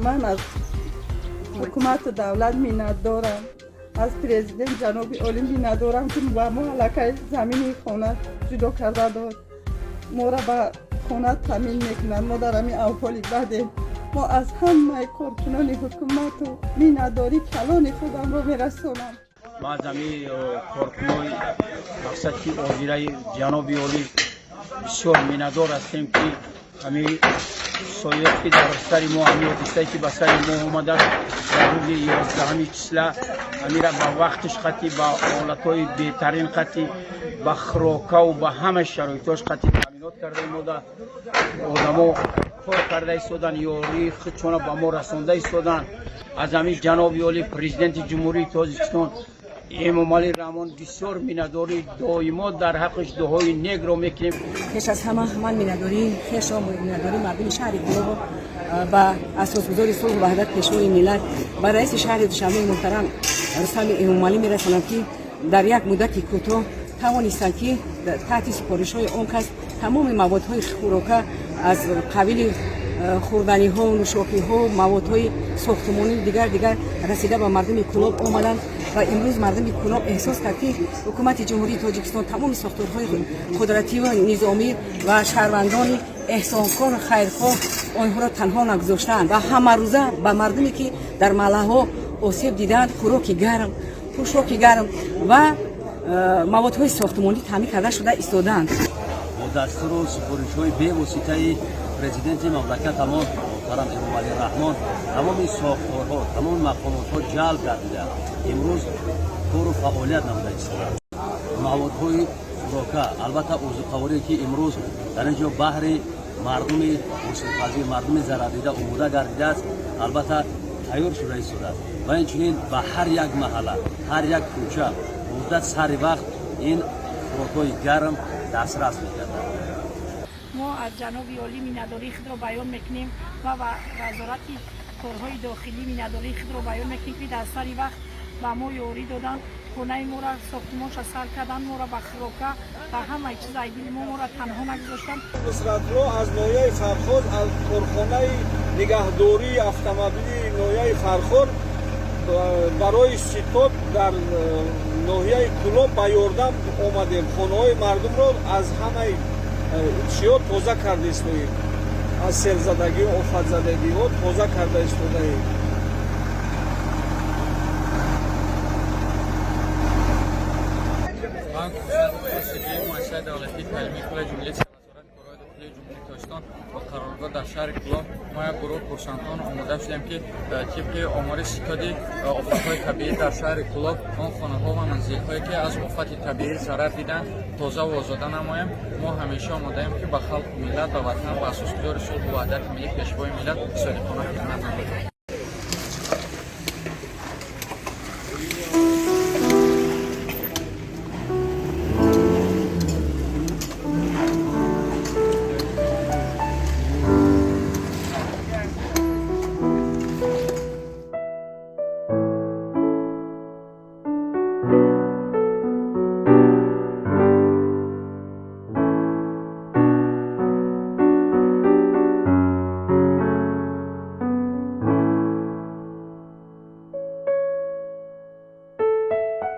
Ман аз ҳукумату давлат миннатдорам, аз президент ҷаноби олӣ миннатдорам, ки ба мо аллакай замини хона ҷудо карда дод, моро ба хона таъмин мекунад. Мо дар ҳамин аҳволи бадем. Мо аз ҳамаи коркунони ҳукумату миннатдорӣ калони худамро мерасонам. Ма аз ҳамин коркунои мақсад ки озираи ҷаноби олӣ бисёр миннатдор ҳастем, ки ҳамин соят ки дар сари мо, ҳамин ҳодисае ки ба сари мо омадааст дар рӯзи 11-ами числа, ҳамира ба вақтиш қатӣ, ба ҳолатҳои беҳтарин қатӣ, ба хӯрокаву ба ҳама шароитош қатӣ таъминот карда мода, одамо кор карда истодан, ёрии худшона ба мо расонда истодан. Аз ҳамин ҷаноби олӣ, президенти Ҷумҳурии Тоҷикистон Эмомалӣ Раҳмон бисёр миннатдорӣ, доимо дар ҳаққаш дуои некро мекунем. Пеш аз ҳама ман миннатдории хешро, миннатдории мардуми шаҳри Кӯлобо ба асосгузори сулҳу ваҳдат, пешвои миллат, ба раиси шаҳри Душанбе муҳтарам Рустами Эмомалӣ мерасонам, ки дар як муддати кӯтоҳ тавонистанд, ки таҳти супоришҳои он кас тамоми маводҳои хӯрока аз қабили хӯрданиҳо, нӯшокиҳо, маводҳои сохтумонӣ, дигар дигар расида ба мардуми Кӯлоб омаданд. Ва имрӯз мардуми Кӯлоб эҳсос кард, ки ҳукумати Ҷумҳурии Тоҷикистон, тамоми сохторҳои қудратию низомӣ ва шаҳрвандони эҳсонкор, хайрхоҳ онҳоро танҳо нагузоштаанд ва ҳамарӯза ба мардуме, ки дар маҳаллаҳо осеб дидаанд, хӯроки гарм, пӯшоки гарм ва маводҳои сохтумонӣ таъмин карда шуда истодаанд. Бо дастуру супоришҳои бевоситаи президенти мамлакатамон муҳтарам Эмомалӣ Раҳмон тамоми сохторҳо, тамоми мақомотҳо ҷалб гардида, имрӯз кору фаъолият намуда истодаанд. Маводҳои хӯрока, албатта озуқаворие, ки имрӯз дар ин ҷо баҳри мардуми осебпазир, мардуми зарардида омода гардидааст, албатта тайёр шуда истодааст ва инчунин ба ҳар як маҳалла, ҳар як кӯча муддат сари вақт ин хӯрокҳои гарм дастрас мегардад. Мо аз ҷаноби олӣ миннатдории худро баён мекунем ва ба Вазорати корҳои дохилӣ миннатдории худро баён мекунем, ки дар сари вақт ба мо ёрӣ доданд, хонаи моро сохтумонша сар карданд, моро ба хӯрока, ба ҳамаи чиз айдили мо, моро танҳо нагузоштанд. Нусратулло аз ноҳияи Фархор, аз корхонаи нигаҳдории автомобилии ноҳияи Фархор барои ситод дар ноҳияи Кӯлоб ба ёрдам омадем. Хонаҳои мардумро аз ҳамаи чиҳо тоза карда истоем, аз селзадагиҳо, офатзадагиҳо тоза карда истодаем. Ман курсанти муассисаи давлатии таълимии коллеҷи милитсия Вазорати корҳои дохилии Ҷумҳурии Тоҷикистон бо қароргоҳ дар шаҳри Кӯлоб, мо як гурӯҳ курсантон омода шудем, ки тибқи омори ситоди офатҳои табиӣ дар шаҳри Кӯлоб он хонаҳо ва манзилҳое, ки аз офати табиӣ зарар диданд, тозаву озода намоем. Мо ҳамеша омодаем, ки ба халқу миллат, ба ватан, ба асосгузори сулҳу ваҳдати миллӣ, пешвои миллат содиқона хидмат намоем.